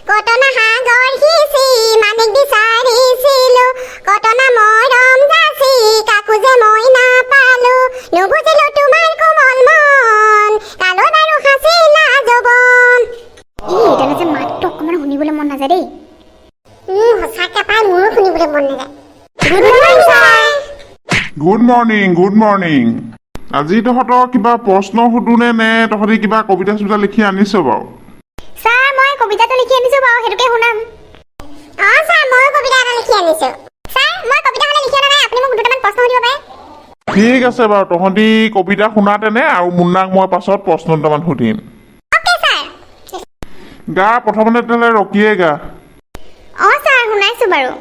কতনা সাগৰ সিঁচি মানিক বিচাৰিছিলো, কতনা মৰম যাচি কাকো যে মই নাপালো। নুবুজিলো তোমাৰ কোমল মন, কালৈ বাৰু সাঁচিলা যৌৱন। ই এইডালে যে মাতটো অকণমান শুনিবলৈ মন নাযায় দেই। সঁচাকে পাই, মোৰো শুনিবলৈ মন নাযায়। Good morning sir. Good morning, good morning. আজি তহঁতৰ কিবা প্ৰশ্ন সোধোনে নে তহঁতি কিবা কবিতা চবিতা লিখি আনিছ বাৰু? ছাৰ, মই কবিতাটো লিখি আনিছো বাৰু, সেইটোকে শুনাম। অঁ ছাৰ, ময়ো কবিতা এটা লিখি আনিছো। ছাৰ, মই কবিতা হ'লে লিখি অনা নাই, আপুনি মোক দুটামান প্ৰশ্ন সুধিব পাৰে। ঠিক আছে বাৰু, তহঁতি কবিতা শুনা তেনে আৰু মুন্নাক মই পাছত প্ৰশ্ন দুটামান সুধিম। Okay sir. গা প্ৰথমতে তেনেহ'লে, ৰকিয়ে গা। অঁ ছাৰ, শুনাইছো বাৰু।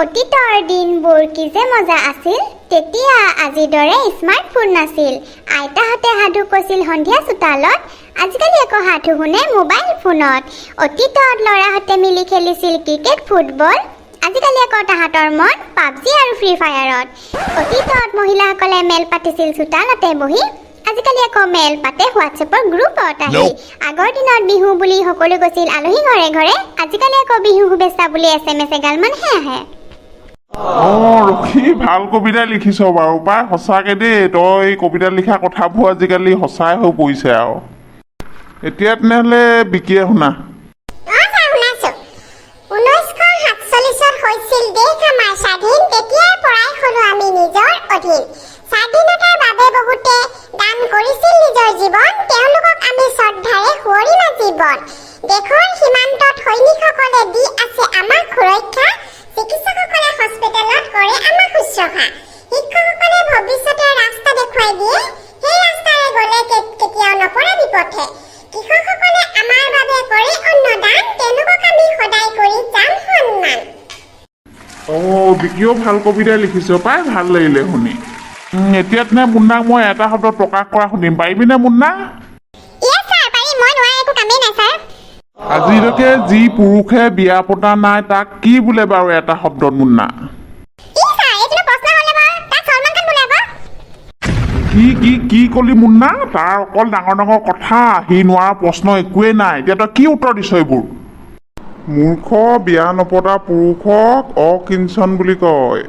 অতীতৰ দিনবোৰ কি যে মজা আছিল, তেতিয়া আজিৰ দৰে স্মাৰ্টফোন নাছিল। আইতাহঁতে সাধু কৈছিল সন্ধিয়া চোতালত, আজিকালি আকৌ সাধু শুনে মোবাইল ফোনত। অতীতত ল'ৰাহঁতে মিলি খেলিছিল ক্ৰিকেট, ফুটবল, আজিকালি আকৌ তাহাঁতৰ মন পাবজি আৰু ফ্ৰী ফায়াৰত। অতীতত মহিলাসকলে মেল পাতিছিল চোতালতে বহি, আজিকালি আকৌ মেল পাতে হোৱাটছএপৰ গ্ৰুপত আহি। আগৰ দিনত বিহু বুলি সকলো গৈছিল আলহী ঘৰে ঘৰে, আজিকালি আকৌ বিহু শুভেচ্ছা বুলি এছএমএছ এগালমানহে আহে। অঁ ৰকি, ভাল কবিতা লিখিছ বাৰু পাই। সঁচাকে দেই, তই কবিতা লিখা কথাবোৰ আজিকালি সঁচাই হৈ পৰিছে আৰু। এতিয়া তেনেহ'লে বিকিয়ে শুনা। অঁ ছাৰ, শুনাইছো। 1947ত হৈছিল দেশ আমাৰ স্বাধীন, তেতিয়াৰ পৰাই হলো আমি নিজৰ অধীন। স্বাধীনতাৰ বাবে বহুতে দান কৰিছিল নিজৰ জীৱন, তেওঁলোকক আমি শ্ৰদ্ধাৰে সুঁৱৰিম আজীৱন। দেশৰ সীমান্তত সৈনিকসকলে দি আছে আমাক সুৰক্ষা, চিকিৎসকসকলে হস্পিটেলত কৰে আমাক শুশ্ৰূষা, শিক্ষকসকলে ভৱিষ্যতৰ ৰাস্তা দেখুৱাই দিয়ে, সেই ৰাস্তাৰে গ'লে কেতিয়াও নপৰে বিপথে। কৃষকসকলে আমাৰ বাবে কৰে অন্নদান, তেওঁলোকক আমি সদায় কৰি যাম সন্মান। অঁ বিকিও ভাল কবিতাই লিখিছ পাই, ভাল লাগিলে শুনি। এতিয়া তেনে মুন্নাক মই এটা শব্দত প্ৰকাশ কৰা শুনিম, পাৰিবিনে মুন্না? ইয়েছ ছাৰ, পাৰিম। মই নোৱাৰা একো কামেই নাই ছাৰ। আজিলৈকে যি পুৰুষে বিয়া পতা নাই তাক কি বোলে বাৰু এটা শব্দত, মুন্না? ই ছাৰ, এইটো প্ৰশ্ন হ'লে বাৰু, তাক ছলমান খান বোলে আকৌ। কি কি কি কলি মুন্না? তাৰ অকল ডাঙৰ ডাঙৰ কথা, সি নোৱাৰা প্ৰশ্ন একোৱেই নাই। এতিয়া তই কি উত্তৰ দিছ এইবোৰ? মূৰ্খ, বিয়া নপতা পুৰুষক অকিঞ্চন বুলি কয়।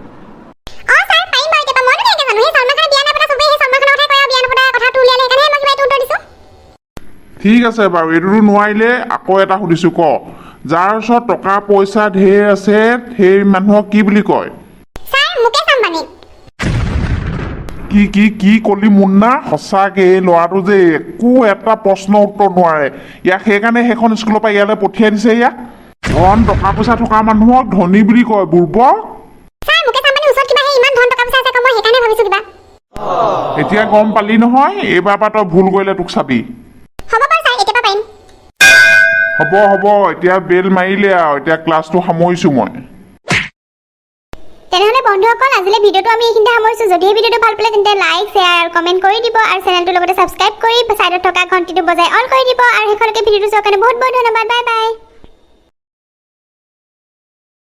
অঁ ছাৰ, পাৰিম বাৰু। এতিয়া মইনো কেনেকৈ জানো? সেই ছলমান খানে বিয়া নাই পতা, চবেই সেই ছলমান খানৰ কথাই কয় আৰু বিয়া নপতা কথাটো উলিয়ালে, সেইকাৰণে মই কিবা এইটো উত্তৰ দিছোঁ। ঠিক আছে বাৰু, এইটোতো নোৱাৰিলে। আকৌ এটা সুধিছো, ক, যাৰ ওচৰত টকা পইচা ঢেৰ আছে সেই মানুহক কি বুলি কয়? ছাৰ, মুকেশ আম্বানী। কি কি কি কলি মুন্না? সঁচাকে এই ল'ৰাটো যে একো এটা প্ৰশ্ন উত্তৰ নোৱাৰে। ইয়াক সেইকাৰণে সেইখন স্কুলৰ পৰা ইয়ালৈ পঠিয়াই দিছে ইয়াক। ধন টকা পইচা থকা মানুহক ধনী বুলি কয়, বুৰ্বক। ছাৰ, মুকেশ আম্বানীৰ ওচৰত কিবা সেই ইমান ধন টকা পইচা আছে আকৌ, মই সেইকাৰণে ভাবিছোঁ কিবা। এতিয়া গম পালি নহয়? এইবাৰ পৰা তই ভুল কৰিলে তোক চাবি। হ'ব বাৰু ছাৰ, এতিয়াৰ পৰা পাৰিম। হ'ব হ'ব, এতিয়া বেল মাৰিলে আৰু, এতিয়া ক্লাছটো সামৰিছোঁ মই। তেনেহ'লে বন্ধুসকল, আজিলৈ ভিডিঅ'টো আমি এইখিনিতে সামৰিছোঁ। যদি এই ভিডিঅ'টো ভাল পালে, তেন্তে লাইক, শ্বেয়াৰ আৰু কমেণ্ট কৰি দিব আৰু চেনেলটোৰ লগতে ছাবস্ক্ৰাইব কৰি ছাইডত থকা ঘণ্টিটো বজাই অল কৰি দিব। আৰু শেষলৈকে ভিডিঅ'টো চোৱাৰ কাৰণে বহুত বহুত ধন্যবাদ। Bye bye.